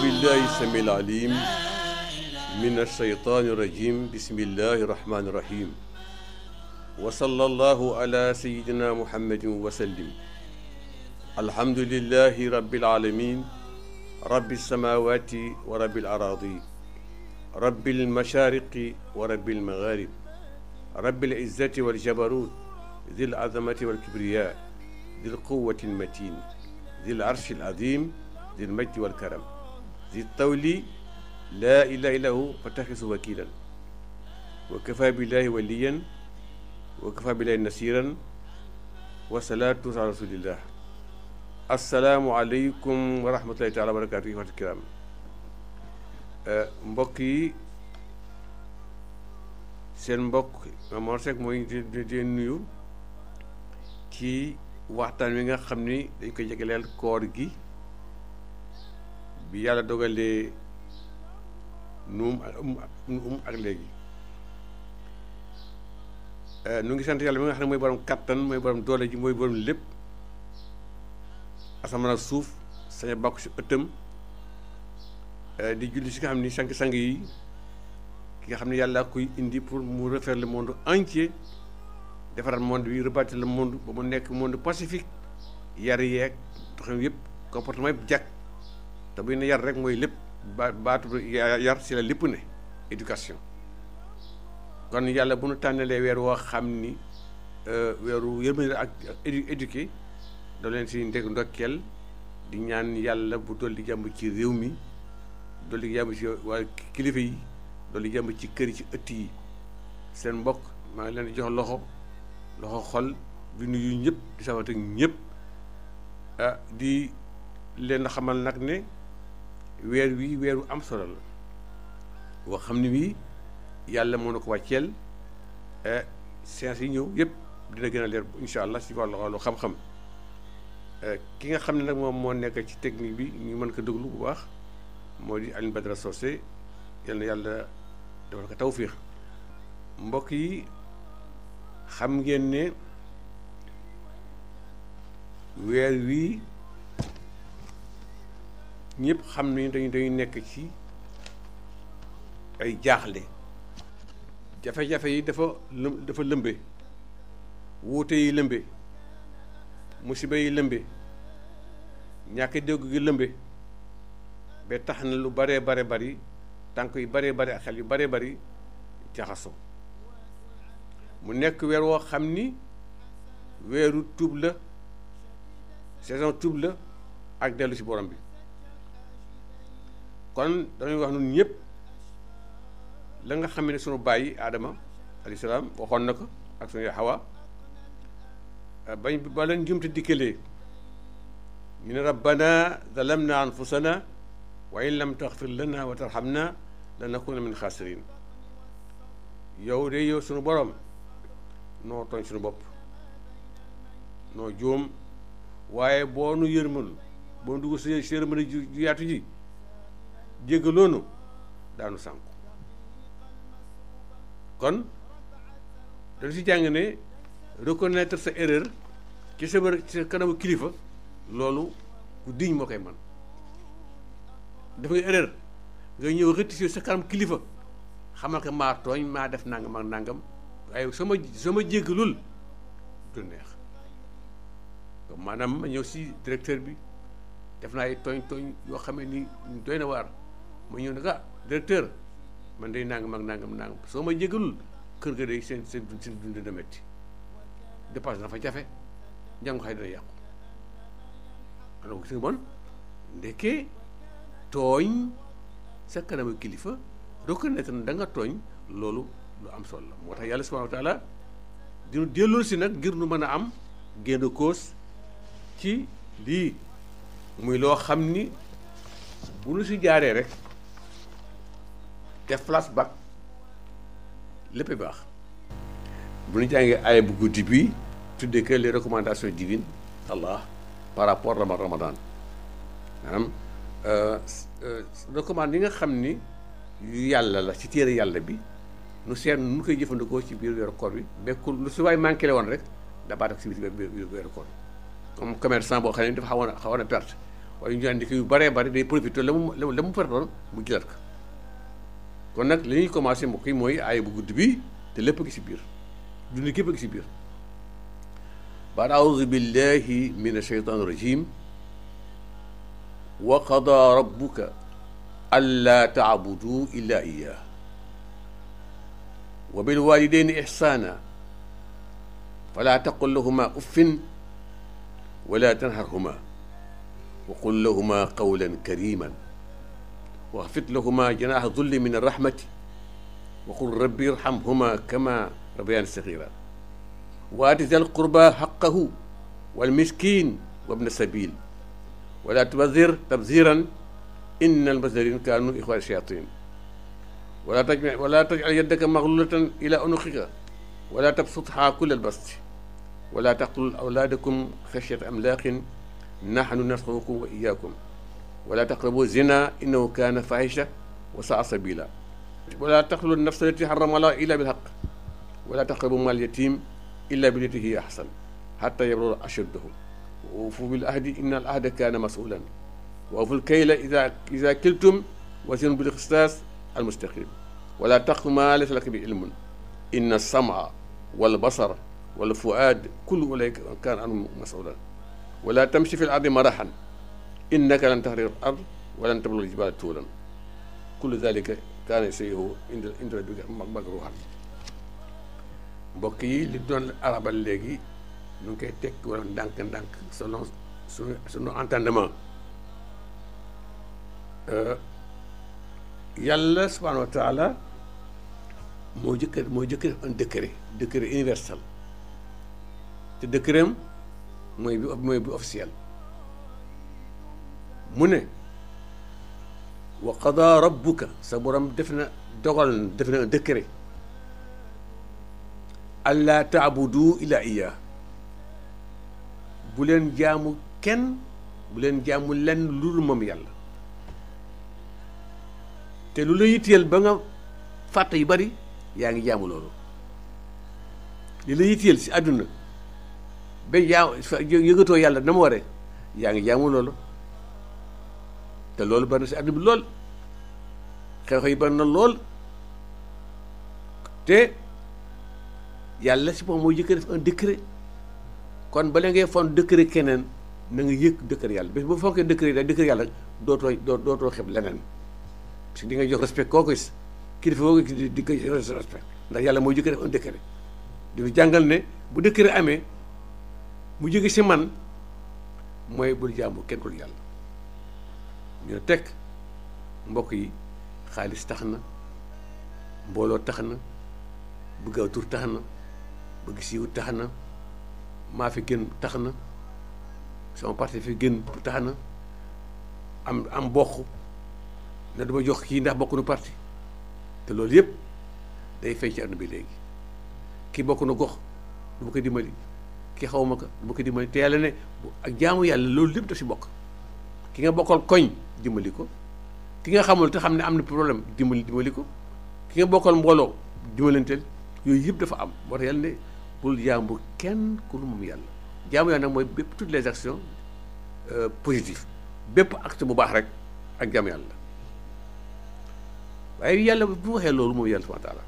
بالله السميع العليم من الشيطان الرجيم بسم الله الرحمن الرحيم وصلى الله على سيدنا محمد وسلم. الحمد لله رب العالمين رب السماوات ورب الأراضي رب المشارق ورب المغارب رب العزة والجبروت ذي العظمة والكبرياء ذي القوة المتين ذي العرش العظيم ذي المجد والكرم ذي الطول لا إله إلا هو فاتخذه وكيلا وكفى بالله وليا وكفى بالله نصيرا والصلاة على رسول الله. السلام عليكم ورحمة الله تعالى وبركاته. إخوة الكرام mbokk yi seen mbokk Mor Seck mooy di nuyu ci waxtaan wi nga xam ni dañ koy jegeleel koor gi bi yàlla dogalee nuum ak léegi nu ngi sant yàlla mi nga xam ne mooy borom kattan mooy borom doole ji mooy borom lépp asamaan ak suuf sañ a bàkku si ëttam di julli si nga xam ni sang-sang yi ki nga xam ne yàlla koy indi pour mu refaire le monde entier defaraat monde bi rebâtir le monde ba mu nekk monde pacifique yar yeeg doxin yëpp comportement yëpp jàkk te bu ne yar rek mooy lépp baatu yar si la lépp ne éducation. kon yàlla bu nu tànnalee weer woo xam ni weeru yërmande ak éduqué doo leen si ndeg ndokkeel di ñaan yàlla bu dolli jàmm ci réew mi dolli jàmm ci waa kilifa yi dolli jàmm ci kër yi ci ëtt yi. seen mbokk maa ngi leen di jox loxo xol di nuyu ñëpp di sawat ak ñëpp di leen xamal nag ne weer wi weeru am solo la boo xam ne bii yàlla moo na ko wàcceel séance yi ñëw yëpp dina gën a leer incha allah si wàllu xam-xam ki nga xam ne nag moom moo nekk ci technique bi ñu mën ko déglu bu baax moo di Alioune Badara Socé yal na yàlla defal ko tawfiix. mbokk yi xam ngeen ne weer wi ñëpp xam nañu dañuy nekk ci ay jaaxle jafe-jafe yi dafa lëmbe wuute yi lëmbe musiba yi lëmbe ñàkk dégg gi lëmbe ba tax na lu baree bari tànk yu baree bari ak xel yu baree bari jaxasoo mu nekk weer woo xam ni weeru tuub la saison tuub la ak dellu ci borom bi. kon dañuy wax nun ñëpp la nga xam ne sunu bàyyi Adama alayhi salaam waxoon na ko ak sunu Hawa bañ ba leen jumte dikkalee ñu ne rabbana zalamna anfusana wa in lam taxfir lana wa tarhamna lanakuna min xaasirin. yow sunu borom noo tooñ sunu bopp noo juum waaye boo nu yërmal boo dugg si yërmande ju yaatu ji jéggaloonu daanu sànku. kon dañu si jàng ne reconnaître sa erreur ci sa kanamu kilifa loolu ku diñ moo koy man def nga erreur nga ñëw rectifier sa kanam kilifa xamal ko maa tooñ maa def nangam ak nangam waaye sama jéggalul du neex. maanaam ma ñëw si directeur bi def naa ay tooñ yoo xam ne ni doy na waar ma ñëw nag directeur man day nangam ak nangam soo ma jéggalul kër ga day seen dund dina métti dépense dafa jafe njàng xay dina yàqu. alors gis nga bon ndekkee tooñ sa kanamu kilifa reconnaître na da nga tooñ loolu lu am solo la. moo tax yàlla subhanahu wa taala dinu delloo si nag ngir nu mën a am génn koos ci lii muy loo xam ni bu nu si jaaree rek def flashback lépp baax. bu ñu jàngee aaya bu guddi bi tuddee que les recommandations divines Allah par rapport à Ramadan maanaam recommande yi nga xam ni yu yàlla la ci téere yàlla bi nu seet nu koy jëfandikoo ci biir weeru koor bi bekkul lu si waay manqué woon rek dabaa def si biir weeru koor comme commerçant boo xam ne dafa xawoon a perte waaye ñu andi ko yu baree bari day profité la mu pertoon mu jëlaat ko kon nag li ñuy commencé mbokk yi mooy aaya bu gudd bi te lépp a gi si biir dund képp a gi si biir baat aoudu billahi min asheytan rajim wa qada rabbuka alla taabudu illa iyah wa bilwalidayni ihsana fala taqul lahuma uffin wala tanharhuma wa qul lahuma qawlan kariman waxfid lahuma janaha dulli min arrahmati wa qul rabbi irhamhuma kama rabbayani saghira wa aati zal qurba haqqahu wal miskin wa ibna sabil wala tubazir tabziran inna almubazzirin kaanu ixwana shayatin wala tajal yaddaka maglulatan ila unuqika wala tabsutha kulla albasti wala taqtulu awlaadakum xashyata amlaqin nahnu narzuqukum wa iyyakum wala taqrabu zina innahu kaana fahisha wa saa sabila wala taqtulu nafsa allati harrama Allahu illa bilhaq wala taqrabu mal yatim illa billati hiya ahsan hatta yablugha ashuddahu wa awfu bil ahdi inna al ahda kaana mas'ulan wa awfu al kayla idha kiltum wa zinu bil qistas al mustaqim wala taqfu ma laysa laka bihi ilmun inna as-sam'a wal basara wal fu'aad kullu ulaa'ika kaana anhu mas'uulan wala tamshi fil ardi marahan innaka lan tahriqa al ard wa lan tablugha al jibaala tuulan kullu dhalika kaana sayyuhu inda rabbika makruuhan mbokk yi li doon arabal léegi ñu ngi koy teg wala ndànk-ndànk selon sunu entendement yàlla subhaanahu wa taala moo jëkk def un décret universel te décret mooy bi officiel mu ne wa qada rabbuka sa borom def na un décret alla taabudu illa iya bu leen jaamu kenn bu leen jaamu lenn lu dul moom yàlla te lu la yitteel ba nga fàtte yu bari yaa ngi jaamu loolu li la yitteel si àdduna ba yëgatoo yàlla na ma waree yaa ngi jaamu loolu te loolu bari na si àdduna bi lool xew-xew yi bari na lool te yàlla si moom mooy jëkk def un décret kon bala ngay fon décret keneen na nga yëg décret yàlla bés bu fonkee décret yàlla dootoo xeb leneen parce que di nga jox respect koo gis kilifa koo gis di ko respect ndax yàlla mooy jëkk def un décret di jàngal ne bu décret amee mu jóge si man mooy bul jaamu kenn dul yàlla ñu ne teg mbokk yi xaalis tax na mbooloo tax na bëgg aw tur tax na bëgg siiw tax na maa fi gën tax na sama parti fi gën tax na am bokk ne duma jox kii ndax bokk nu parti te loolu yëpp day fay ci àdduna bi léegi kii bokk na gox du ma ko dimbali ki xaw ma ko du ma ko dimbali te yàlla ne ak jaamu yàlla loolu lépp daf si bokk ki nga bokkal koñ dimbali ko ki nga xamul te xam ne am na problème dimbali ko ki nga bokkal mbooloo dimbalanteel yooyu yëpp dafa am moo tax yàlla ne bul jaamu kenn ku lu moom yàlla jaamu yàlla nag mooy bépp toutes les actions positives bépp acte bu baax rek ak jaamu yàlla waaye yàlla bu waxee loolu moom yàlla subhaanahu wa taala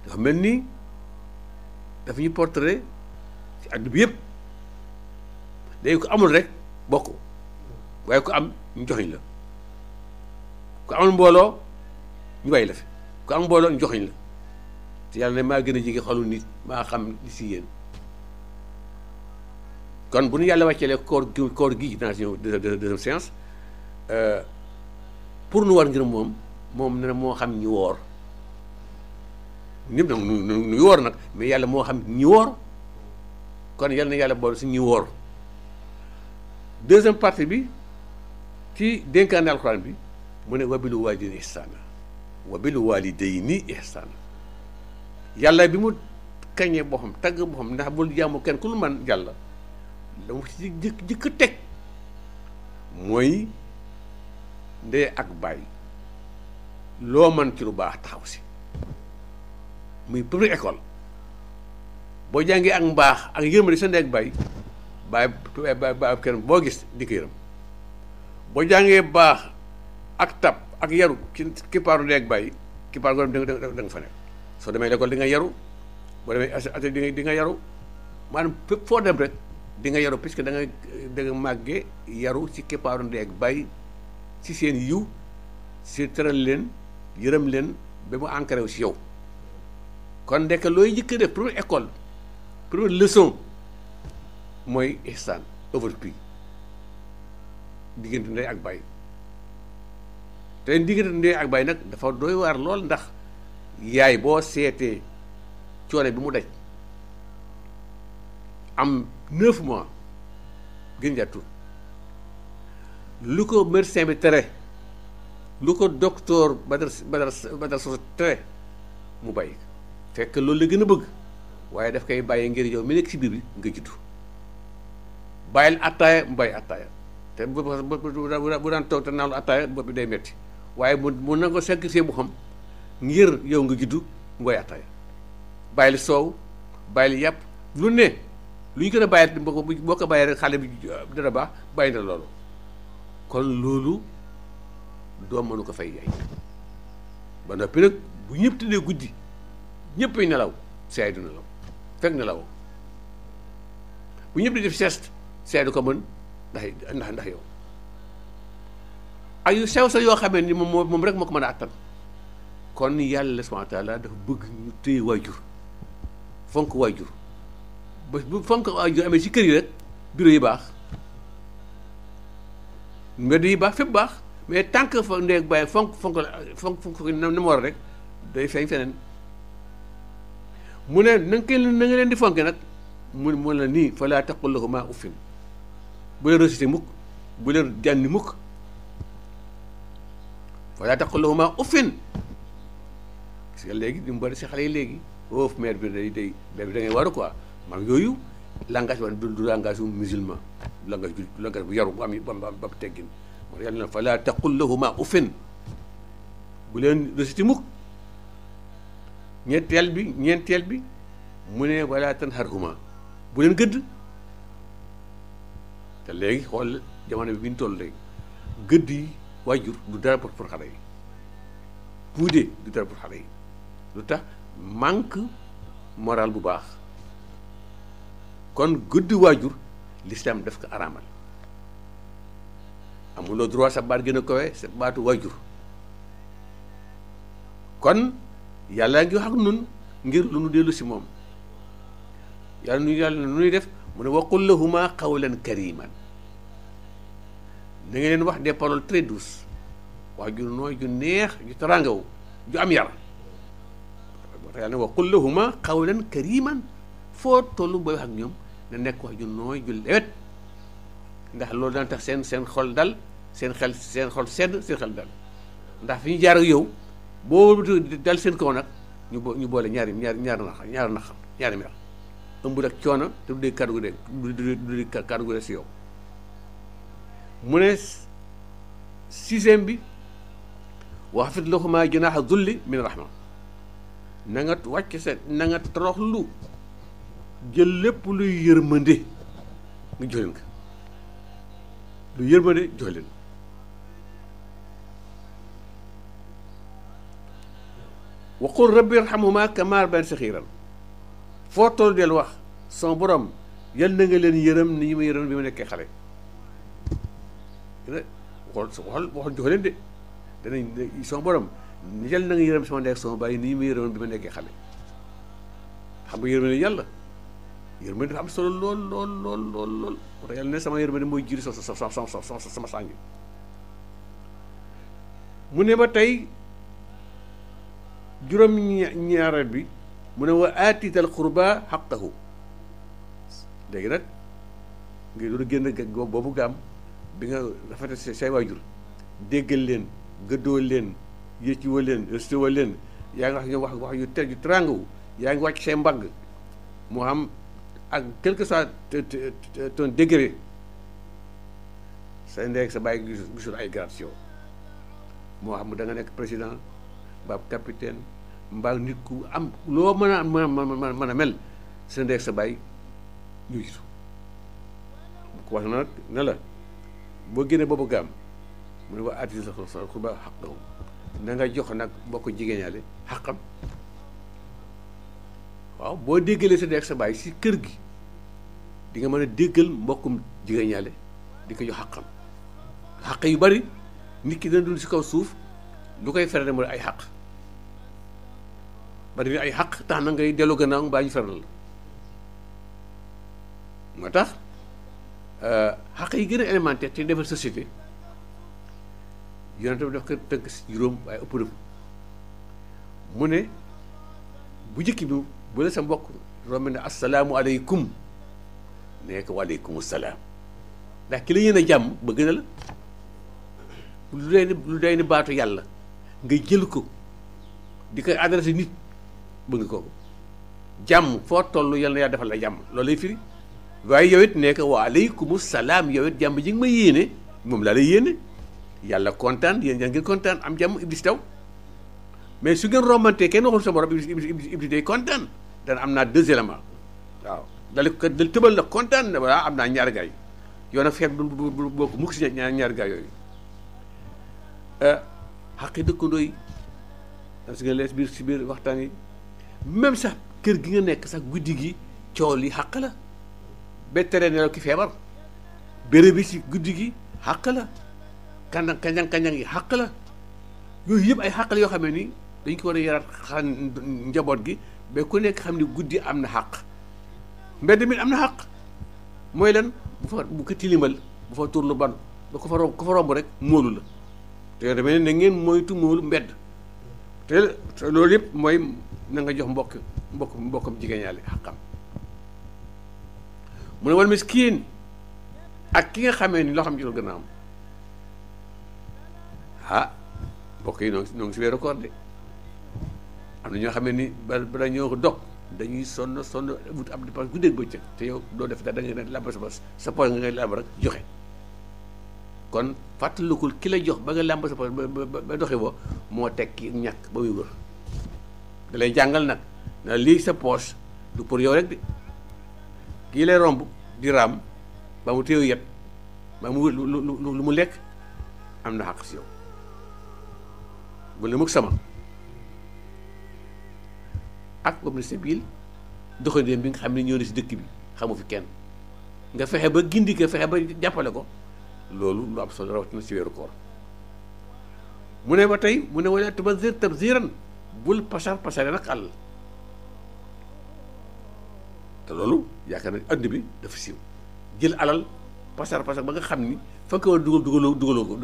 dafa mel ni dafa ñu portrait ci àdduna bi yëpp léegi ko amul rek bokk waaye ku am ñu joxuñ la ku amul mbooloo ñu bàyyi la fi ku am mbooloo ñu joxuñ la te yàlla ne maa gën a jege xolu nit maa xam li si yéen kon bu ñu yàlla wàcceelee koor gi dans une deuxième séance pour nu war ngir moom ne na moo xam ñi woor ñëpp nag nu woor nag mais yàlla moo xam ñi woor kon yàlla na yàlla boole si ñi woor deuxième partie bi ci dénkaane alxuraan bi mu ne wabil waalidayni ihsaana wabil waalidayni ihsaana yàlla bi mu kañee boppam tagg boppam ndax bul jaamu kenn ku lu man yàlla la mu ci jëkk teg mooy ndey ak bàyyi loo man ci lu baax taxaw si muy première école boo jàngee ak mbaax ak yërmande sa ndey ak bàyyi bàyyi kenn boo gis di ko yërëm boo jàngee baax ak tab ak yaru ci kippaaru ndey ak bàyyi kippaar goo dem da nga fa nekk soo demee l'école di nga yaru boo demee ate di nga yaru maanaam fépp foo dem rek di nga yaru puisque da nga màggee yaru ci kippaaru ndey ak bàyyi ci seen yiw si tëral leen yërëm leen ba mu ancré wu si yow kon ndekk looy jëkk def première école première leçon mooy ihsaan overprix diggante ndey ak bàyyi te diggante ndey ak bàyyi nag dafa doy waar lool ndax yaay boo seetee coone bi mu daj am 9 mois gën jàttul lu ko médecin bi tere lu ko docteur Badar Sow tere mu bàyyi fekk loolu la gën a bëgg waaye daf koy bàyyi ngir yow mi nekk si biir bi nga juddu bàyyil attaaya mu bàyyi attaaya te bu daan toog te naan lu attaaya bopp bi day metti waaye mu nangoo sacrifice bu xam ngir yow nga juddu mu bàyyi attaaya bàyyil soow bàyyil yàpp lu ne lu ñu gën a bàyyi boo ko bàyyi rek xale bi dana baax bàyyi na loolu kon loolu doo mënu ko fay yaay ba noppi nag bu ñëpp tëddee guddi ñëppay nelaw seey du nelaw fekk nelaw bu ñëpp di def sieste seey du ko mën ndax yow ay yu sew sa yoo xamee ni moom rek moo ko mën a attan kon yàlla subhanahu wa taala dafa bëgg ñu téye waajur fonk waajur ba bu fonk waajur amee ci kër yi rek bureau yi baax mbedd yi baax fépp baax mais tant que fa ndee bàyyi fonk na mu war rek day feeñ feneen mu ne na nga leen di fonke nag mu la nii fa laa taqul lahumaa uffin bu leen récité mukk bu leen jànni mukk fa laa taqul lahumaa uffin parce que léegi di mu bari si xale yi léegi oof mère bi day da ngay waru quoi maanaam yooyu langage bi du langage bu musulman du langage bu yaru bu am ba teggin moo tax yàlla na fa laa taqul lahumaa uffin bu leen récité mukk ñeenteel bi mu ne wala tanharhumaa bu leen gëdd te léegi xool jamono bi ñu toll léegi gëdd yi waajur du dara pour xale yi puudee du dara pour xale yi lu tax manque moral bu baax kon gëdd waajur l'islam daf ko araamal amuloo droit sa baat gën a kawe sa baatu waajur kon yàlla ngi wax ak nun ngir lu nu dellu si moom yàlla nu ñuy def mu ne waqul lahuma qawlan kariman da nga leen wax des paroles très douces wax ju nooy ju neex ju tarangaw ju am yar moo tax yàlla ne waqul lahuma qawlan kariman foo tollu booy wax ak ñoom na nekk wax ju nooy ju lewet ndax loolu daan tax seen xol dal seen xol sedd seen xel dal ndax fi ñu jaar ak yow boo dal seen kaw nag ñu boole ñaari mer ëmb rek coono te du dee kàddu gu dee du dee kàddu gu dee si yow mu ne 6e bi waxfid lahumaa janaaha dulli min rahma na nga wàcc na nga toroxlu jël lépp luy yërmande nga jox leen ko lu yërmande jox leen wa qul rabbi irhamhumaa kamaa rabbayaanii saxiiran foo toll del wax sama borom yal na nga leen yërëm ni ñu ma yërëm bi ma nekkee xale waxal jox leen de danañ sama borom yal na nga yërëm sama ndey ak sama baay ni ñu ma yërëm bi ma nekkee xale xam nga yërmande yàlla yërmande dafa am solo lool moo tax yàlla ne sama yërmande mooy jiri sama sàngi mu ne ba tey juróom ñaareel bi mu ne wa aati dal qurba xaqahu léegi nag ngay doon génn boobu gaam bi nga rafete say waajur déggal leen gëddoo leen yëcciwa leen rëstiwa leen yaa ngi wax ñoom wax yu trangawu yaa ngi wàcc say mbagg moo xam ak quel que soit ton degré sa ndey ak sa bàyyi gisul ay grade si yow moo xam da nga nekk président mbaa capitaine mbaa nit ku am loo mën a mel sa ndey ak sa bàyyi ñu gisu bu ko wax na nag ne la boo génnee boobu gaam mu ne wa aati zil qurba haqqahu na nga jox nag mbokk jigéen ñaale xaqam. waaw boo déggalee sa nekk sa bàyyi si kër gi di nga mën a déggal mbokkum jigéen ñaale di ko jox xaqam. xaq yu bari nit ki dana dund si kaw suuf lu koy ferale mooy ay xaq bari ni ay xaq tax na ngay dellu gannaaw mbaa ñu feral la moo tax xaq yi gën a élémentaire te defar société yonent bi daf ko tënk si juróom waaye ëpp na mu ne bu njëkk bi bu la sa mbokk romb ne assalaamu aleykum nee ko waaleykum salaam ndax ki la yéen a jàmm bëgg na la lu day ni baatu yàlla nga jël ko di koy adressé nit bëgg ko jàmm foo toll yal na yaa defal la jàmm loolu lay firi waaye yow it nee ko waaleykum salaam yow it jàmm ji nga ma yéene moom laa lay yéene yàlla kontaan yéen yaa ngeen kontaan am jàmm iblis taw mais su ngeen rombantee kenn waxul sa borom iblis day kontaan dana am naa deux éléments waaw dal tëbal la kontaan ne voilà am naa ñaari gaay yow nag feet bu bokk mukk si ñaari gaay yooyu xaqi dëkkandoo yi parce que lees biir si biir waxtaan yi même sax kër gi nga nekk sax guddi gi coow li xaq la ba tere nelaw ki feebar béréb bi si guddi gi xaq la kañang yi xaq la yooyu yëpp ay xaq la yoo xam ne ni dañ ko war a yaraat xam njaboot gi ba ku nekk xam ni guddi am na xaq mbedd mi am na xaq mooy lan bu ko tilimal bu fa tur lu ban ba ko fa romb rek móolu la te yow demee ne ngeen moytu móolu mbedd te loolu yëpp mooy na nga jox mbokkam jigéen ñaale xaqam mu ne wal miskiin ak ki nga xamee ni loo xam ci loolu gën a am mbokk yi noo ngi si weeru koor de am na ñoo xam ne ni bala ñoo ko dog dañuy sonn wut ab dépense guddeeg bëccëg te yow doo def da nga ne làmb sa poche nga ngay làmb rek joxe kon fàttalikul ki la jox ba nga làmb sa poche ba doxe boo moo tekki ñàkk ba muy wër da lay jàngal nag na lii sa poche du pour yow rek de kii lay romb di raam ba mu téew yet ba mu wër lu mu lekk am na xaq si yow bu la mukk sama ak wabni sabil doxandéem bi nga xam ne ñëw na si dëkk bi xamu fi kenn nga fexe ba gindi ko fexe ba jàppale ko loolu lu am solo rawatina si weeru koor mu ne ba tey mu ne wala tubazir tabziran bul pasare nag àll te loolu yaakaar na àdd bi dafa siiw jël alal pasar ba nga xam ni fa nga ko war a dugaloo ko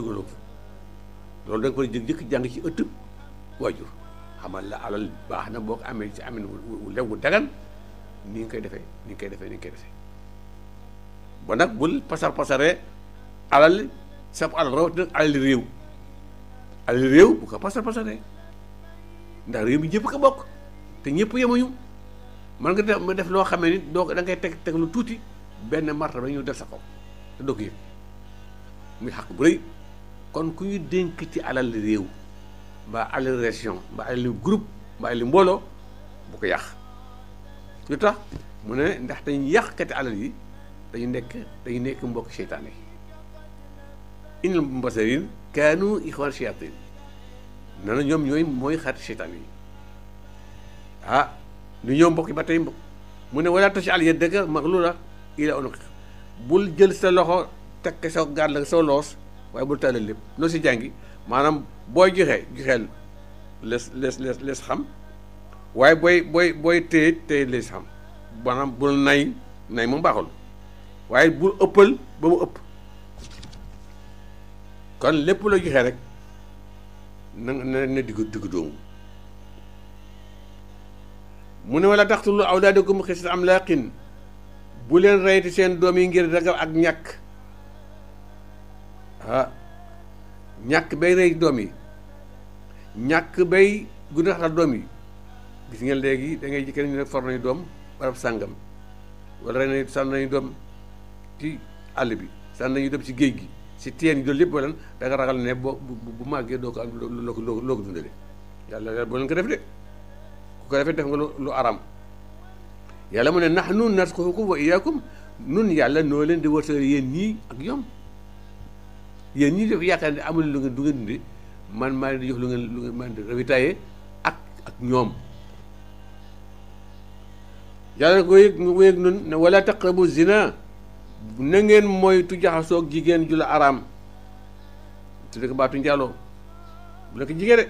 loolu da nga koy jëkk jàng ci ëtt waajur xamal la alal baax na boo ko amee ci amin wu lew wu dagan ni nga koy defee ba nag bul pasaree alal sab alal rawatina alal réew bu ko pasaree ndax réew mi ñëpp ko bokk te ñëpp yemuñu mën nga def loo xamee ni doo da ngay teg lu tuuti benn marta ba ñu def sa kaw te doo ko yëg muy xaq bu rëy kon ku ñu dénk ci alal réew mbaa alal région mbaa alal groupe mbaa alal mbooloo bu ko yàq lu tax mu ne ndax dañu yàqkati alal yi dañu nekk mbokk seytaane yi innal mubazzirin kaanu ixwaan shayatin nee na ñoom mooy xaati seytaane yi lu ñoom mbokk yi ba tey mu ne wala taj'al yaddaka maghlula ila unuqik bul jël sa loxo teg sa gàll la soo loos waaye bul tàllal lépp loo si jàngi maanaam booy joxeel les xam waaye booy téye les xam maanaam bul nay moom baaxul waaye bul ëppal ba mu ëpp kon lépp la joxe rek na digg doomu mu ne wala taqtulu awlaadakum xashyata imlaaqin bu leen reyti seen doom yi ngir ragal ak ñàkk bay rey doom yi ñàkk bay gune xatal doom yi gis ngeen léegi da ngay jëkkee ñu ne for nañu doom barab sàngam wala rey nañu sànn nañu doom ci àll bi sànn nañu doom ci géej gi si teen yi loolu lépp walan da nga ragal ne bu màggee doo ko am loo ko dundale yàlla boo leen ko def de ku ko defee def nga lu aram yàlla mu ne nahnu narzuqukum wa iyyakum nun yàlla noo leen di wërsëgal yéen ñii ak ñoom yéen ñi def yaakaar ne amul lu ngeen du ngeen dundi man maa leen di jox lu ngeen man ravitailler ak ñoom. yàlla ko yëg noonu ne wala taqrabu zina na ngeen moytu jaxasoo ak jigéen ju la araam su dee ko baatu njaaloo bu leen ko jige de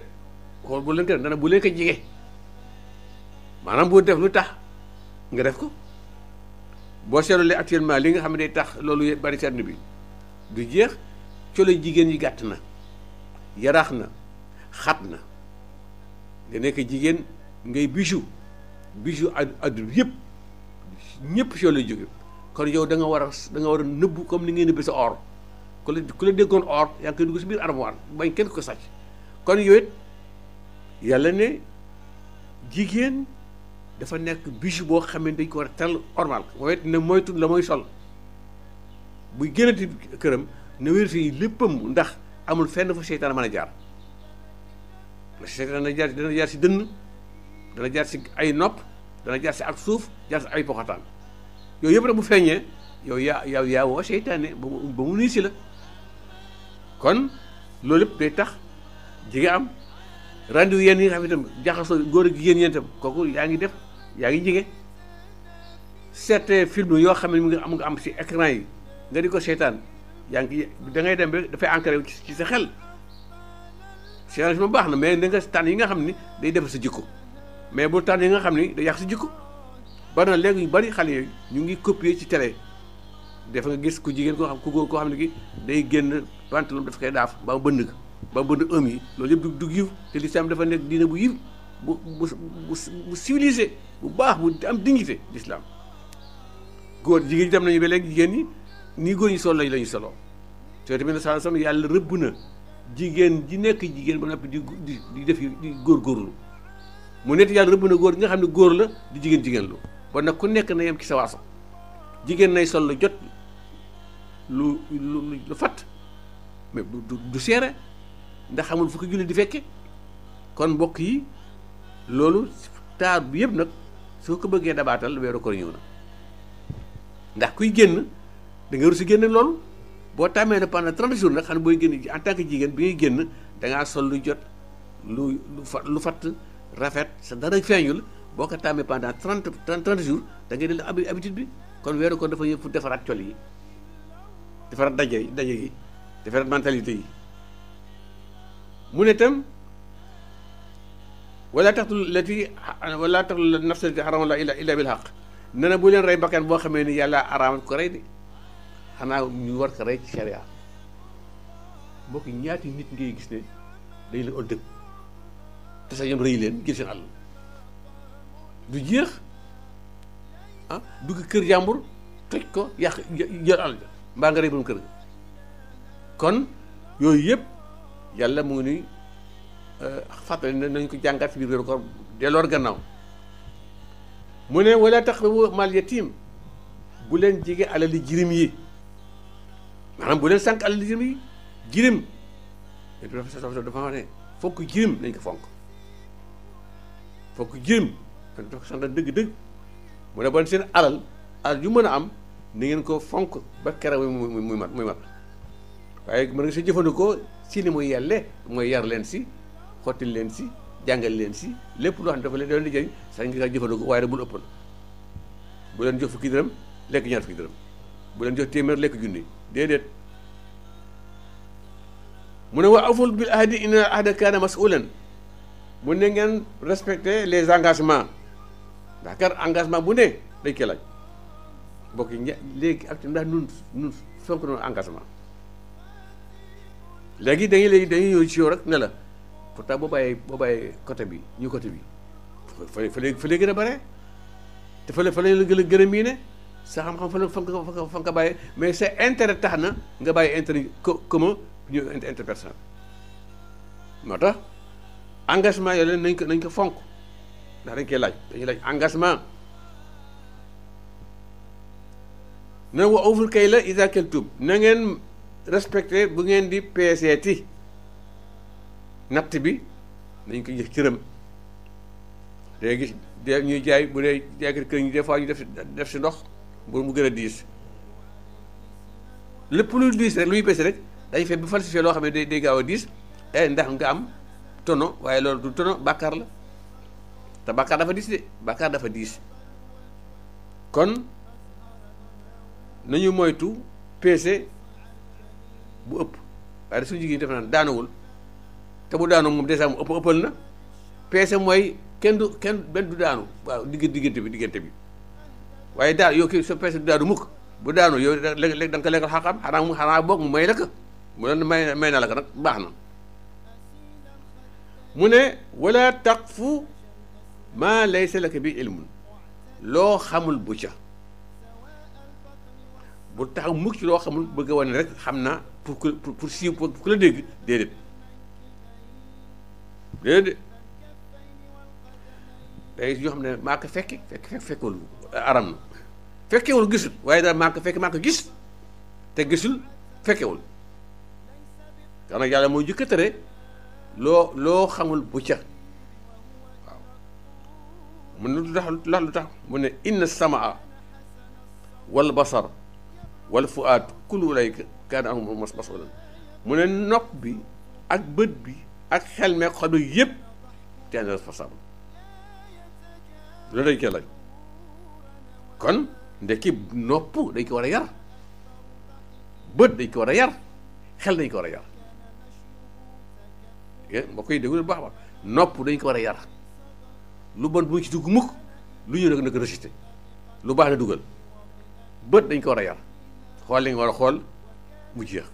xool bu leen ko dana bu leen ko jige maanaam boo def lu tax nga def ko boo seetlulee actuellement li nga xam ne day tax loolu bari seetlu bi du jeex colo jigéen yi gàtt na yaraax na xat na nga nekk jigéen ngay bijou adduna yëpp ñëpp si yow lay jóge kon yow da nga war a nëbbu comme ni ngay nëbbi sa or ku la déggoon or yaa ngi koy dugg si biir armoire bañ kenn ko sàcc kon yow it yàlla ne jigéen dafa nekk bijou boo xam ne dañ ko war a tel normal mooy it ne moytu la mooy sol buy génnati këram ne wér fii léppam ndax amul fenn fa seytaan mën a jaar parce que seytaan dana jaar si dënn dana jaar si ay nopp dana jaar si ak suuf jaar si ay poxataan yooyu yëpp nag bu feeñee yow yaa woo seytaane ba mu nuyu si la kon loolu yëpp day tax jigéen am rendez-vous yenn yi nga xam ne itam jaxasoo góor ak jigéen yéen itam kooku yaa ngi jige certains film yoo xam ne mu nga am si écran yi nga di ko seetaan yaa ngi da ngay dem ba dafay ancré ci sa xel seetaan si ma baax na mais da nga tànn yi nga xam ni day defar sa jikko mais bu tànn yi nga xam ni day yàq sa jikko bari na léegi yu bari xale yooyu ñu ngi copier ci télé dafa nga gis ku jigéen koo xam ku góor koo xam ne ki day génn pantalon daf koy daaf ba bënd ko ba bënd ëm yi loolu yëpp du yiw te l'islam dafa nekk diine bu yiw bu civilisé bu baax bu am dignité l'islam góor jigéen ñi tam nañu ba léegi jigéen ñi nii góor ñi sol la ñu soloo te tamit sallallahu alayhi wasallam yàlla rëbb na jigéen ji nekk jigéen ba noppi di def di góorgóorlu mu nekk yàlla rëbb na góor gi nga xam ne góor la di jigéen lu ba nag ku nekk na yem ci sa waaso jigéen nay sol lu jot lu fat mais du seere ndax xamul fu ko julli di fekke kon mbokk yi loolu taar bi yëpp nag soo ko bëggee dabaatal weeru koor ñëw na ndax kuy génn da nga rusi génn loolu boo tàmmee ne pendant 30 jours nag xam ne booy génn en tant que jigéen bi ngay génn da ngaa sol lu jot lu fatt rafet sa dara feeñul boo ko tàmmee pendant 30 jours da ngay del habitude bi kon weeru koor dafa yëpp defaraat col yi defaraat daje yi defaraat mentalité yi mu ne tam wala taqtul nafsa lati harama Allah illa bil haqq nee na bu leen rey bakkan boo xamee ni yàlla araamal ko rey de xanaa ñu war ko rey ci sharia mbokk ñaati nit ngay gis ne dañ leen ol dëkk te sa ñoom rëy leen jël seen àll du jeex dugg kër jàmbur toj ko yàq jël àll mbaa nga rey borom kër kon yooyu yëpp yàlla mu ngi nuy fàttali ne nañ ko jàngat ci biir weeru koor delloor gannaaw mu ne wala taqrabu mal yatim bu leen jege alali jirim yi maanaam bu leen sànq alali jirim yi jirim dafa wax ne fokk jirim nañ ko fonk fokk jirim dafa ko sant dëgg-dëgg mu ne bon seen alal yu mën a am ni ngeen ko fonk ba keroog muy mat waaye mën nga si jëfandikoo si ni muy yelle mooy yar leen si xottil leen si jàngal leen si lépp loo xam ne dafa leen doon di jëriñ sax nga kaa jëfandikoo waaye rek bul ëppal bu leen jox fukki dërëm lekk ñaar fukki dërëm bu leen jox téeméer lekk junni déedéet mu ne wa awful bil ahdi inna ahda kaana mas'ulan mu ne ngeen respecter les engagements ndax kat engagement bu ne dañ koy laaj mbokk yi léegi ak ndax nun fonk noonu engagement léegi dañuy ñëw ci yow rek ne la pourtant boo bàyyee côté bi ñu côté bi fa lay gën a bare te fa lay la gën a miine sa xam-xam fa nga bàyyee mais c'est intérêt tax na nga bàyyi intérêt commun ñu interpersonnel moo tax engagement yooyu nañ ko fonk ndax dañuy laaj engagement na wa awful kayla iza kiltum na ngeen respecté bu ngeen di peeseeti natt bi nañ ko jëf cëram day gis ñuy jaay bu dee jaaykat kër ñi des fois ñu def si ndox bu mu gën a diis lépp luy diis rek lu ñuy peese rek dañu fekk bu falsifié loo xam ne day gaaw a diis ndax nga am tono waaye loolu du tono bàkkaar la te bàkkaar dafa diis de bàkkaar dafa diis kon nañu moytu peese bu ëpp waaye suñu jigéen def naan daanawul te bu daanu moom dèjà mu ëppal na peese mooy kenn benn du daanu waaw diggante bi waaye daal yow kii sa peese du daanu mukk bu daanu yow léeg-léeg da nga ko lekkal xam xanaa boog mu may la ko mu leen may na la ko nag baax na mu ne wala taqfu maa laysa laka bi ilmun loo xamul bu ca bu taxaw mukk ci loo xamul bëgg a wane rek xam naa pour siiw pour ku la dégg déedéet day yoo xam ne maa ko fekkewul aram na fekkewul gisul waaye daal maa ko gis te gisul fekkewul xam nag yàlla mooy jëkk a tere loo xamul bu ca waaw mun na lu tax mu ne inna samaa wal basar wal fuaad kullu ulaika kaana anhu mas'uulan mu ne nopp bi ak bët bi ak xel meeg xol bi yëpp te ne responsable loolu dañ koy laaj kon ndekki nopp dañ ko war a yar bët dañ ko war a yar xel dañ ko war a yar mbokk yi déglu baax nopp dañ ko war a yar lu bon bu ci dugg mukk lu ñu nag rejeté lu baax na dugal bët dañ ko war a yar xool li nga war a xool mu jeex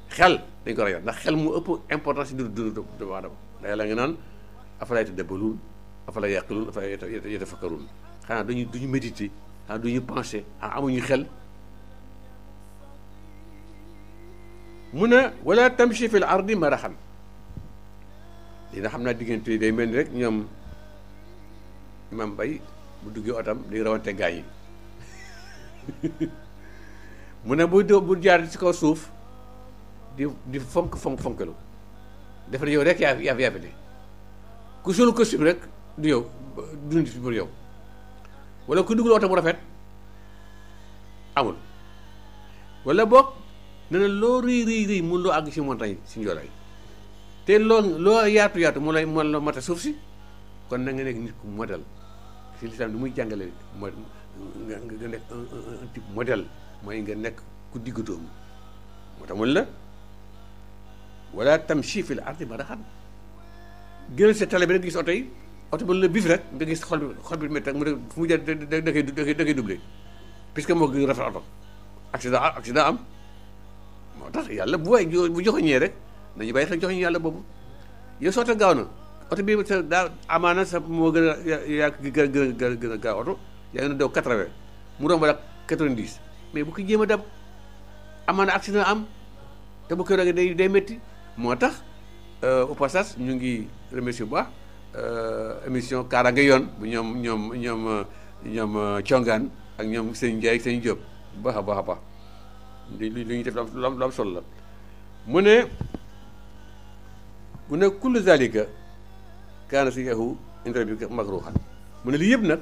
xel dañ ko war a yar ndax xel mu ëpp importance ci dundu doomu aadama ndax yàlla nga naan afalaa yatadabbaruun afalaa yaqiluun afalaa yatafakkaruun xanaa duñu méditer xanaa duñu penser xanaa amuñu xel mu ne wala tamshi fil ardi marahan li nga xam naa diggante day mel ni rek ñoom imam bay bu duggee otam day rawante gaañ yi mu ne bu jaar ci kaw suuf di fonkelu dafa ne yow rek yaa fi ne ku solu costume rek du yow dund ci pour yow wala ku dugal oto bu rafet amul wala boog ne na loo rëy mun loo àgg ci montagne ci njoolaay te loo yaatu mu la mata suuf si kon na nga nekk nit ku modèle ci lislaam di muy jàngale nga nekk un type modèle mooy nga nekk ku diggu dóomu moo tax mun la wala tamshi fil ardi marahan gënal sa tale bi rek gis oto yi oto ba la bif rek nga gis xol bi métti rek mu ne fu mu jël da koy doublé puisque moo gën rafet oto accident am moo tax yàlla bu joxoñee rek nañu bàyyi xel joxoñu yàlla boobu yow sa oto gaaw na oto bii sa daa amaana sa moo gën a yaa gën a gaaw oto yaa ngi daw 80 mu romb ak 90 mais bu ko jéem a dab amaana accident am te bu ko rogee day métti moo tax au passage ñu ngi remercier bu baax émission Kaaraange Yoon bu ñoom congaan ak ñoom sëñ Ndiaye ak sëñ Diop bu baax a baax li ñuy def lu am solo la mu ne kullu zalika kaana sayyi'uhu inda rabbika makruuhan mu ne lii yëpp nag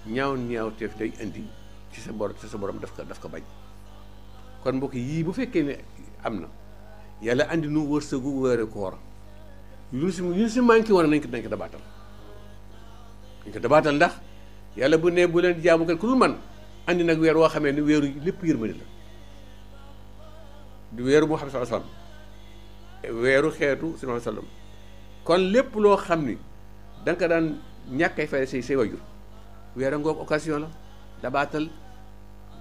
ñaaw teef day indi ci sa borom daf ko bañ kon mbokk yii bu fekkee ne am na yàlla andi nu wërsëgu weeru koor lu si manqué woon nañ ko dabaatal ndax yàlla bu ne bu leen jaamu kan ku dul man andi nag weer woo xamee ni weeru lépp yërmande la du weeru Muhammad sallallahu alayhi wasallam weeru xeetu sallallahu alayhi wasallam kon lépp loo xam ni da nga ko daan ñàkkay fay say wajur weeru ngoog occasion la dabaatal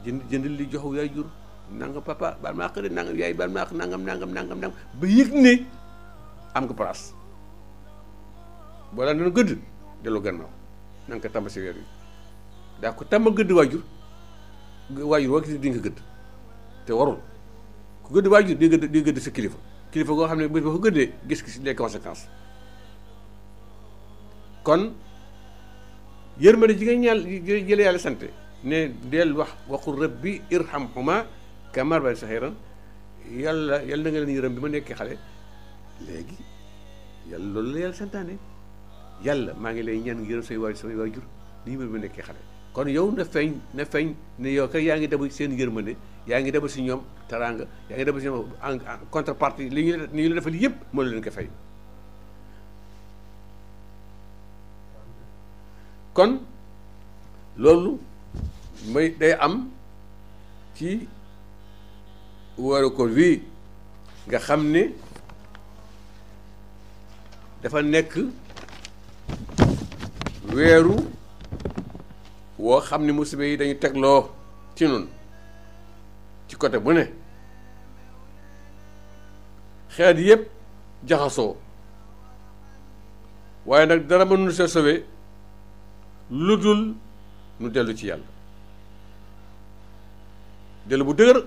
jënd li jox waajur nangam papa baal maa xëy nangam yaay baal maa nangam ba yëg ne am nga place boo daan doon gëdd dellu gannaaw na nga ko tàmba si weer yi daa ko tàmba gëdd waajur woo gis di nga gëdd te warul ku gëdd waajur di gëdd sa kilifa goo xam ne bés ba ko gëddee gis les conséquences kon yërmande ji nga ñaal jële yàlla sant ne del waxul rabbi irhamhuma kama rabbayani saxiiran yàlla na nga leen yërëm bi ma nekkee xale léegi yàlla loolu la yàlla santaane yàlla maa ngi lay ñaan yërëm samay waajur ni ñu ma nekkee xale kon yow na feeñ ne yow kay yaa ngi dem seen yërmande yaa ngi dem si ñoom teraanga yaa ngi dem si ñoom en contrepartie li ñu la defal yëpp moo leen ko fay. kon loolu may day am ci weeru koor wii nga xam ne dafa nekk weeru woo xam ne musiba yi dañu tegloo ci nun ci côté bu ne xeet yëpp jaxasoo waaye nag dara mënu see sauver lu dul nu dellu ci yàlla dellu bu dëgër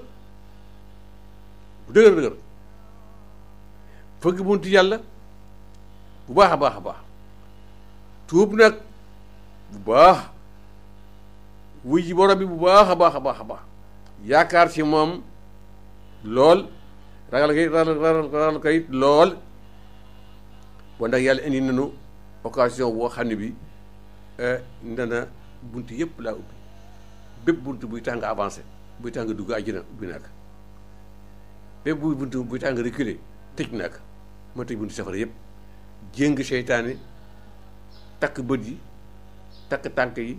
fëgg buntu yàlla bu baax a baax a baax tuub nag bu baax wuy ji borom bi bu baax a baax a baax a baax yaakaar ci moom lool ragal kay lool bon ndax yàlla indi nañu occasion boo xam ne bi ndana bunt yëpp laa ubbi bépp bunt buy tàng avancé buy tàng dugg àjjana ubbi naa ko bépp bunt buy tàng reculé tëj naa ko ma tëj buntu safara yëpp jéng seytaane takk bët yi takk tànk yi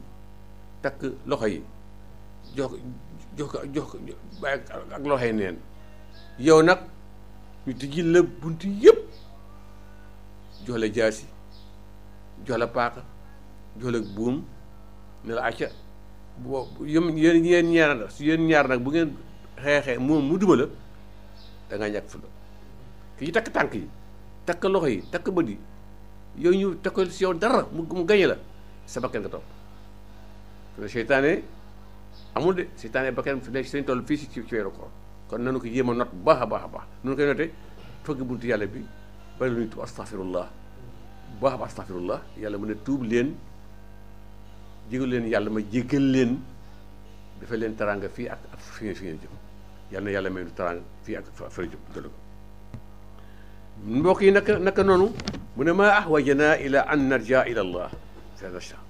takk loxo yi jox ko bàyyi ak loxo yi neen yow nag ñu tijjil la bunt yëpp jox la jaasi jox la paaka jox la buum ne la acca boo yéen ñaar nag bu ngeen xeexee moom mu duma la da ngaa ñàkk fulla ki takk tànk yi takk loxo yi takk bët yi yow ñu takkal si yow dara mu gañe la sa bakkan nga topp seytaane amul de seytaane bakkan léegi seen toll fii ci weeru koor kon nanu ko yéem a not bu baax a baax a baax nunu koy noté fëgg buntu yàlla bi bari lu ñuy tuub astaghfirullah bu baax a baax astaghfirullah yàlla mu ne tuub leen jégal leen yàlla ma jégal leen dafa leen teraanga fii ak fi ngeen jëm yàlla na yàlla may nu teraanga fii ak fa jëm jël ko mbokk yi naka noonu mu ne maa ahwajanaa ila an narja ila allah fi hada shahr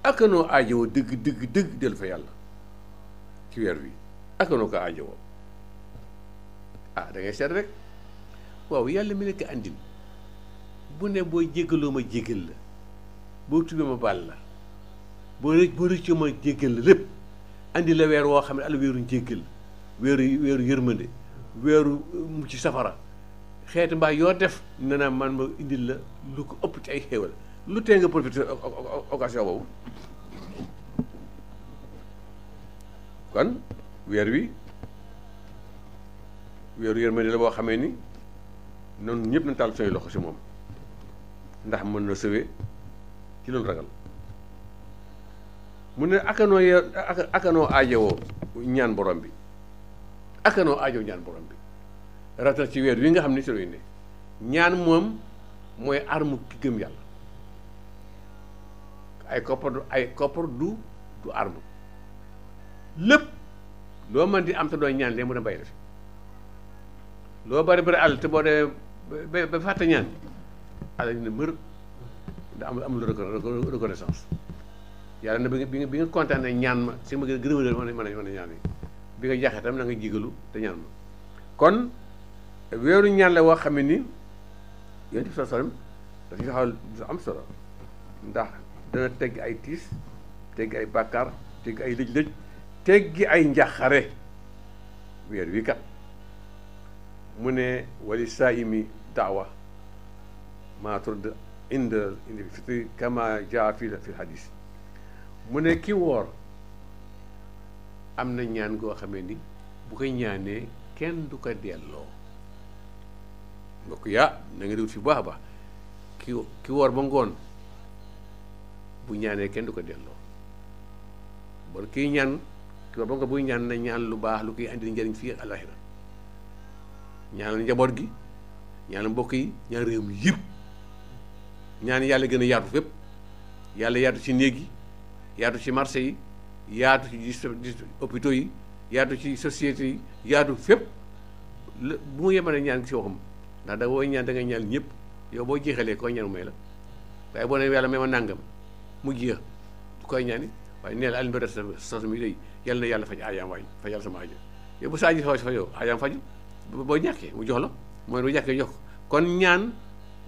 aka noo aajowoo dëgg dellu fa yàlla ci weer wi aka noo ko aajowoo da ngay seet rek waaw yàlla mi nekk andil bu ne boo jéggaloo ma jéggal la boo tubee ma baal la boo rëccoo ma jéggal la lépp andi la weer woo xam ne ala weeru njéggal weeru yërmande weeru mu ci safara xeeti mbaa yoo def ne na man ma indil la lu ko ëpp ci ay xéewal lu tee nga profité occasion boobu kon weer wi weeru yërmande la boo xamee ni noonu ñëpp nañ taal suñuy loxo si moom ndax mën na sëwee ci loolu ragal mu ne akanoo aajowoo ñaan borom bi akanoo aajowoo ñaan borom bi rawatina ci weer wi nga xam ne si luy ne ñaan moom mooy arme ki gëm yàlla ay koppar du arme lépp loo mën di am te doo ñaan lee mu ne bay def loo bari àll te boo dee ba fàtte ñaan àll ne mër da amul reconnaissance yàlla na bi nga kontaan ne ñaan ma si ma gën a mën a ñaan yi bi nga jaxee tam na nga jigalu te ñaan ma kon weeru ñaan la woo xam ne ni yonent bi sallam dafa xaw a am solo ndax dana tegg ay tiis tegg ay bàkkaar tegg ay lëj-lëj teggi ay njaxare weer wi kat mu ne wali saa'imi daawa maa turd inda fitri kama jaa fi hadis mu ne ki woor am na ñaan goo xamee ni bu koy ñaanee kenn du ko delloo mbokk yaa na nga déglu fi bu baax a baax ki woor ba ngoon bu ñaanee kenn du ko delloo bon kiy ñaan ki woor ba ngoon buy ñaan na ñaan lu baax lu koy andi njëriñ fii ak àlaxira ñaanal njaboot gi ñaanal mbokk yi ñaan réew mi yëpp ñaan yàlla gën a yaatu fépp yàlla yaatu ci néeg yi yaatu ci marché yi yaatu ci hôpitaux yi yaatu ci société yi yaatu fépp bu mu yemane ñaan gi si waxam ndax da booy ñaan da ngay ñaan ñëpp yow boo jeexalee koy ñaan may la waaye boo ne yàlla may ma nàngam mu jeex du koy ñaani waaye nee na Alioune Badara Socé mi day yàlla na yàlla faj aajaam waay fajal sama aajo yow bu sa aajo fa yow aajaam faju boo ñàkkee mu jox la mooy bu ñàkkee jox ko kon ñaan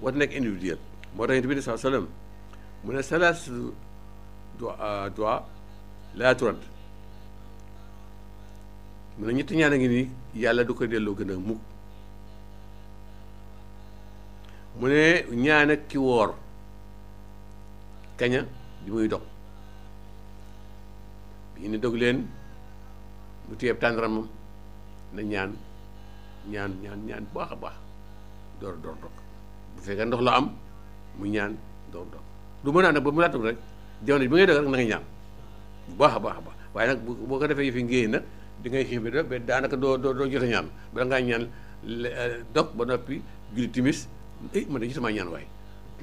war nekk individuel moo tax Yonent bi sallallahu alayhi wa sallam mu ne salaasu du'a laa turad mu ne ñetti ñaan a ngi nii yàlla du ko delloo gën a mukk mu ne ñaan ak ki woor kaña bi muy dog bi ñu dog leen mu téyeeb tàndaramam na ñaan baax a baax door dog bu fekkee ndox la am mu ñaan door dog lu mën a nag ba mu laa dog rek jamono bi ngay dog rek na nga ñaan bu baax a baax a baax waaye nag boo ko defee yëfi ngéey nag di ngay xiif bi ba daanaka doo jote ñaan bala ngaa ñaan dog ba noppi julli timis man de gisuma ñaan waaye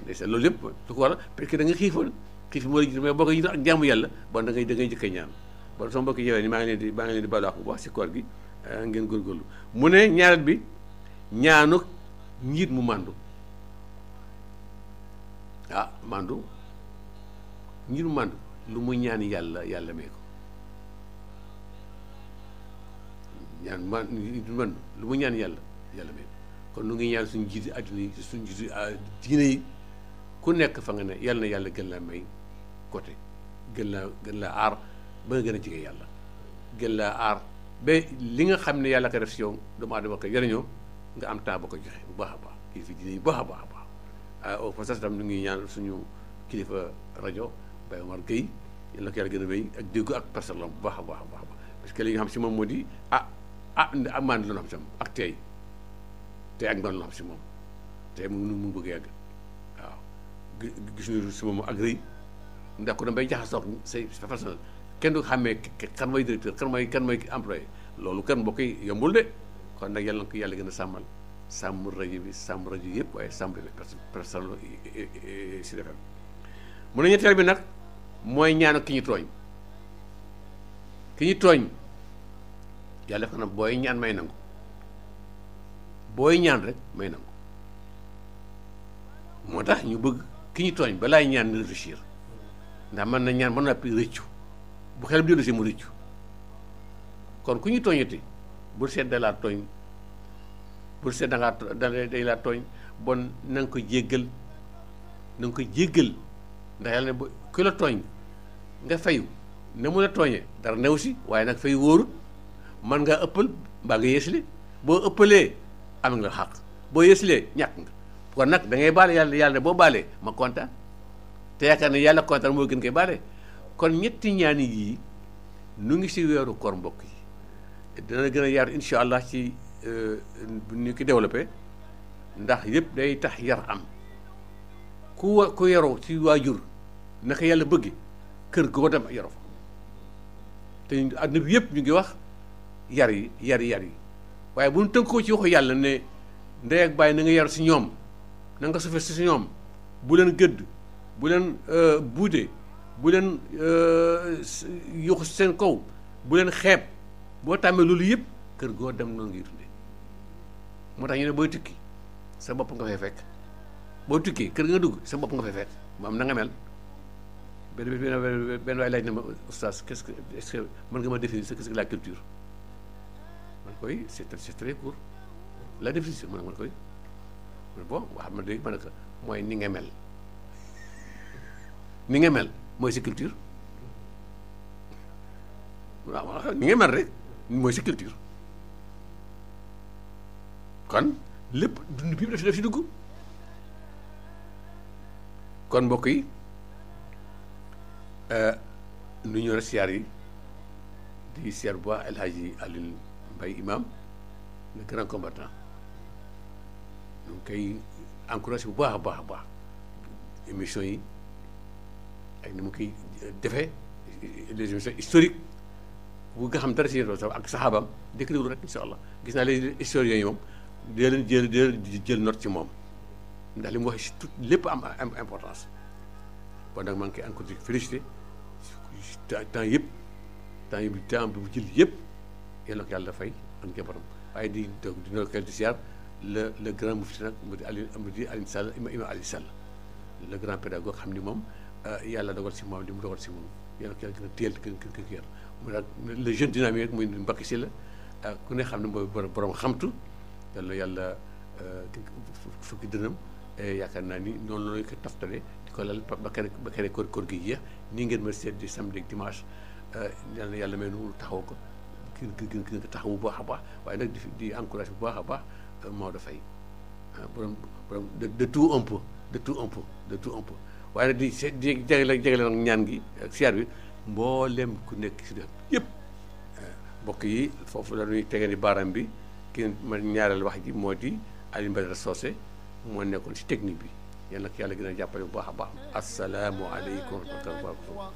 ndeysaan loolu lépp su ko waral parce que da nga xiifoon xiif moo la jiitu mais boo ko jiitu ak jaamu yàlla bon da ngay jëkkee ñaan bon sama mbokki yowee ni maa ngi leen di balu bu baax si koor gi ngeen góorgóorlu mu ne ñaareel bi ñaanu njiit mu màndu màndu njiit mu màndu lu mu ñaan yàlla may ko lu mu ñaan yàlla may ko kon nu ngi ñaan suñu jiiti adduna yi suñu jiiti diine yi ku nekk fa nga ne yàlla na yàlla gën laa may côté gën laa aar ba nga gën a jege yàlla gën laa aar ba li nga xam ne yàlla ko def si yow doomu aadama ko jariñoo nga am temps ba ko joxe bu baax a baax kii fi diine yi baax a baax a baax au passage tam nu ngi ñaan suñu kilifa rajo Baye Omar Gueye yàlla na ko yàlla gën a may ak déggu ak personnel bu baax a baax a baax parce que li nga xam si moom moo di maan la xam si moom ak tey ak ngoon la xam si moom tey mu bëgg yàgg waaw gis ñu si moom ak rëy ndax ku dem bay jaxasoo say personnel kenn du xàmmee kan mooy directeur kan mooy employé loolu kan mbokk yi yombul de kon nag yàlla na ko yàlla gën a sàmm rajo bi sàmm rajo yëpp waaye sàmm personnel si defam mu ne ñetteel bi nag mooy ñaanu ki ñu tooñ yàlla def na booy ñaan may nangu booy ñaan rek may nangu moo tax ñu bëgg ki ñu tooñ balaay ñaan na réfléchir ndax mën na ñaan ba noppi rëccu bu xel bi dellu si mu rëccu kon ku ñu tooñati bul seet da laa tooñ bul seet dañ laa tooñ bon na nga ko jéggal ndax yàlla ne bu ku la tooñ nga fayu ne mu la tooñee dara new si waaye nag fay wóorut man ngaa ëppal mbaa nga yéesle boo ëppalee am nga xàq boo yéeslee ñàkk nga kon nag da ngay baale yàlla ne boo baalee ma kontaan te yaakaar ne yàlla kontaan moo gën koy baale kon ñetti ñaani yii nu ngi si weeru koor mbokk yi dina gën a yaatu incha allah ci ñu ki développé ndax yëpp day tax yar am ku yaroo ci waajur naka yàlla bëgg kër goo dem yaroo fa te àdduna bi yëpp ñu ngi wax yar yi waaye bu ñu tënkoo ci waxu yàlla ne ndey ak bàyyi na nga yar si ñoom na nga sufe si ñoom bu leen gëdd bu leen buude bu leen yuxu seen kaw bu leen xeeb boo tàmmee loolu yëpp kër goo dem noonu ngay dundee moo tax ñu ne booy tukki sa bopp nga fay fekk boo tukki kër nga dugg sa bopp nga fay fekk moom na nga mel benn waay laaj na ma oustaz est-ce que mën nga ma définir ce que la culture man koy c'est très court la définition man koy bon wax ma dégg ma ne ko mooy ni nga mel mooy sa culture waaw ni nga mel rek mooy sa culture kon lépp dund bi daf si dugg kon mbokk yi nu ñu rek siyaar yi di siyaar bu baax El Hadji Alioune Mbaye imam le grand combattant ñu ngi koy encouragé bu baax a baax émission yi ak ni mu koy defee des émissions historiques bu nga xam dara si yéen ak saxaabam dëkk déglu rek incha allah gis naa les historiens yi moom dee leen jël note ci moom ndax li mu wax tout lépp am importance bon nag maa ngi koy encouragé félicité temps bi mu jël yëpp yéen a ko yàlla fay ak njabootam waaye di di siyaar le grand mufti nag mu di Alioune Sall imam Alioune Sall le grand pédagogue xam ni moom yàlla dogal si moom li mu dogal si moom yàlla ko yàlla gën a téel gën ko yar mu daal le jeune dynamique muy Mbacké Sylla ku ne xam ne mooy borom xamtu yàlla fukki dënam yaakaar naa ni noonu la ko taftale di ko lal ba kere koor gi jeex nii ngeen ma seet di samedi ak dimanche yàlla may nu taxaw ko gën ko taxaw bu baax a baax waaye nag di encouragé bu baax a baax Maodo Faye borom de tout un peu de tout un peu waaye nag di jegele nag ñaan gi ak siyaar bi mboolem ku nekk si def yëpp mbokk yi foofu la ñuy tegee ni baaraam bi ki ma ñaareel wax ji moo di Alioune Badara Socé moo nekkoon si technique bi yal na ko yàlla gën a jàppale bu baax a baax asalaamualeykum wa rahmatulah.